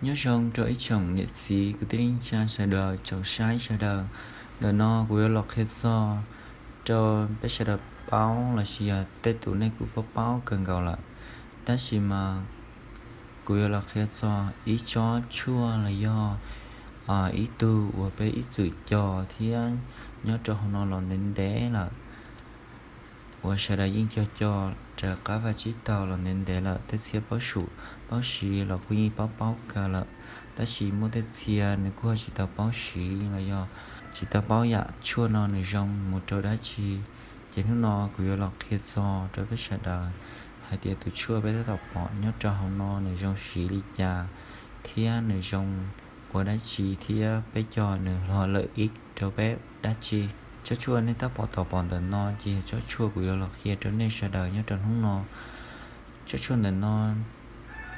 Nyob zoo rau ib tsoom niam txiv kwv tij neej tsa sawv daws, tsoom saib sawv daws. Ntawm no kuv yuav los qhia txog rau peb sawv daws paub lossis yog tej tus nej kuj paub paub kawg nkaus lawm, tab sis mas kuv yuav los qhia txog ib tsob tshuaj los yog ib tug uas peb ib txwm cog thiab nyob rau hauv no los ntev ntev lawm, uas sawv daws yeej cog cog raws qab vaj tsib taug los ntev ntev lawm. Tej txhia paub siv los kuj yeej paub paub kawg lawm, tab sis muaj tej txhia nws kuj ho tsis tau paub siv los yog tsis tau paub yam tshuaj no nws zoo mus rau dab tsi. Ces hnub no kuv yuav los qhia txog rau peb sawv daws hais tias tus tshuaj peb tab tom pom nyob rau hauv no nws zoo siv li cas thiab nws zoo ua dab tsi thiab peb cog nws ho lawm ib rau peb dab tsi. Tsob tshuaj nej tab tom pom ntawm no ces yog tsob tshuaj kuv yuav los qhia rau nej sawv daws nyob rau hnub no. Tsob tshuaj ntawm no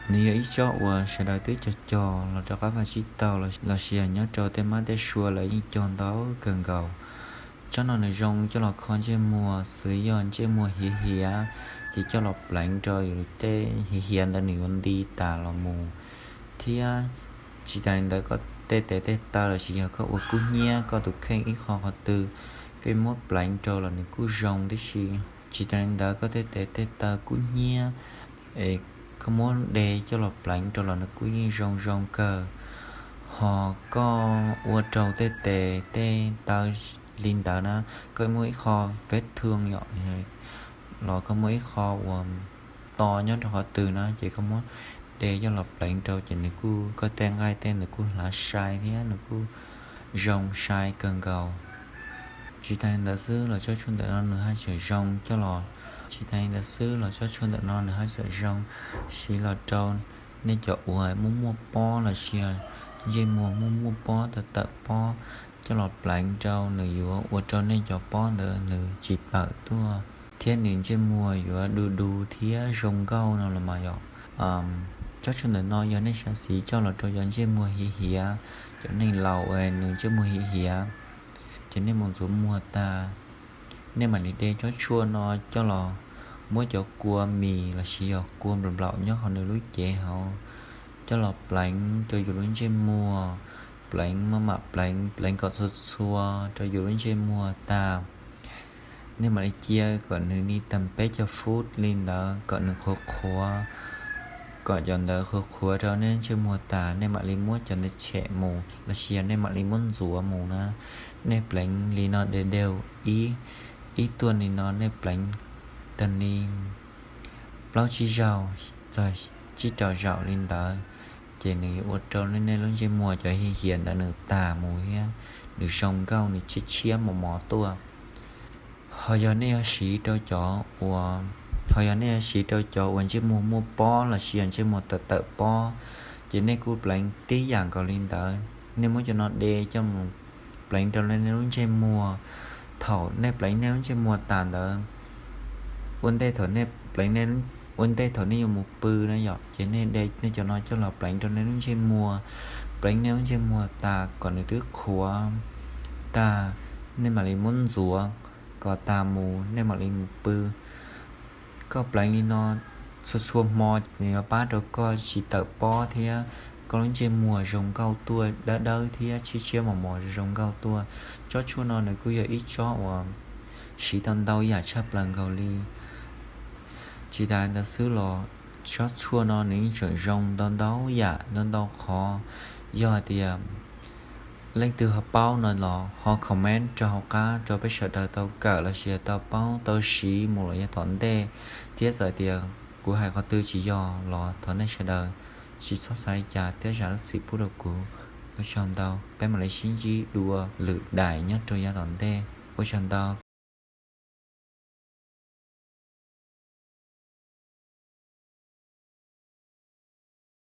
nws yog ib tsob uas sawv daws twb cog cog los rau qab vaj tsib taug lossis yog nyob rau tej mab tej sua lawv yeej cog ntau kawg nkaus. Tsob no nws zoo coj los kho ntsej muag, xws li yog ntsej muag hiav hiav ces coj los pleev rau yus tej hiav hiav ntawd nws yuav nti tas los mus. Thiab tsis tas li ntawd, koj tej tes tej taw lossis yog koj ua kub hnyiab koj tus kheej ib qho qhov twg, koj muab pleev rau los nws kuj zoo tib si. Tsis tas li ntawd, koj tej tes tej taw kub hnyiab es koj muab de coj los pleev rau los nws kuj yeej zoo zoo kawg. Ho koj ua rau tej tes tej taw li ntawd na, koj muaj ib qho veb thwj yom, los koj muaj ib qho uas to nyob rau qhov twg na, ces koj muab de coj los pleev rau ces nws kuj, koj tej nqaij tej nws kuj hlav sai thiab nws kuj zoo sai kawg nkaus. Tsis tas li ntawd xwb los tsob tshuaj ntawm no nws haj tseem zoo coj los, tsis tas li ntawd xwb los tsob tshuaj ntawm no nws haj tseem zoo siv los rau nej cov uas muaj muaj pob lossis ntsej muag muaj muaj pob tawm tawm pob, coj los pleev rau nws yuav ua rau nej cov pob ntawd nws tsis tawm tuaj thiab nws ntsej muag yuav du du thiab zoo nkauj no los mas yom. Tsob tshuaj ntawm no yog nej xav siv coj los rau cov ntsej muag hiav hiav, cov neeg laus uas nws ntsej muag hiav hiav, ces nej mus ntxuav muag tas, nej mam li de tsob tshuaj no coj los muab cov kua mis lossis yog kua nplaum nplaum nyob hauv nws lub cev hauv coj los pleev rau yus lub ntsej muag, pleev maj mam pleev pleev kom txhua txhua rau yus lub ntsej muag tas. Nej mam li cia kom nws li tag peb caug fub li ntawd kom nws qhuav qhuav, kom cov ntawd qhuav qhuav rau nej ntsej muag tas, nej mam li muab cov ntawd tshem mus lossis yog nej mam li muab ntxuav mus na. Nej pleev li no de deu ib, ib tuaj li no nej pleev tag li plaub tsib zaug txog tsib rau zaum li ntawd, ces nws yuav ua rau nej lub ntsej muag cov hiav hiav ntawd nws tas mus thiab nws zoo nkauj nws tshiab tshiab mos mos tuaj. Ho yog nej yuav siv rau cov uas, ho yog nej yuav siv rau cov uas ntsej muag muaj pob lossis yog ntsej muag tawm tawm pob, ces nej kuj pleev tib yam nkaus li ntawd. Nej muab cov no de coj mus pleev rau nej lub ntsej muag. Thaum nej pleev nej lub ntsej muag tas ntawd, ua ntej thaum nej pleev, ua ntej thaum nej yuav mus pw na yom, ces nej de nej cov no coj los pleev rau nej lub ntsej muag, pleev nej lub ntsej muag tas kom nws twb qhuav tag, nej mam li muab ntxuav kom tas mus nej mam li mus pw. Koj pleev li no txhua txhua hmo nws yuav pab rau koj tsis tawm pob thiab koj lub ntsej muag zoo nkauj tuaj, dawb dawb thiab tshiab tshiab mos mos zoo nkauj tuaj. Tsob tshuaj no nws kuj yog ib tsob uas siv tau ntau yam tshaj plaws nkaus li. Tsis tas ntawd xwb los tsob tshuaj no nws yeej tseem zoo ntau ntau yam ntau ntau qhov. Yog hais tias leej twg ho paub no los ho comment rau hauv qab rau peb sawv daws tau kawm lossis tau paub tau siv mus los yav tom ntej. Thiab txawm tias kuv hais qhov twg tsis yog los thov nej sawv daws tsis txhob xav li cas thiab zam lub txim pub rau kuv. Ua tsaug ntau, peb mam li sib ntsib dua lwm daim nyob rau yav tom ntej. Ua tsaug ntau.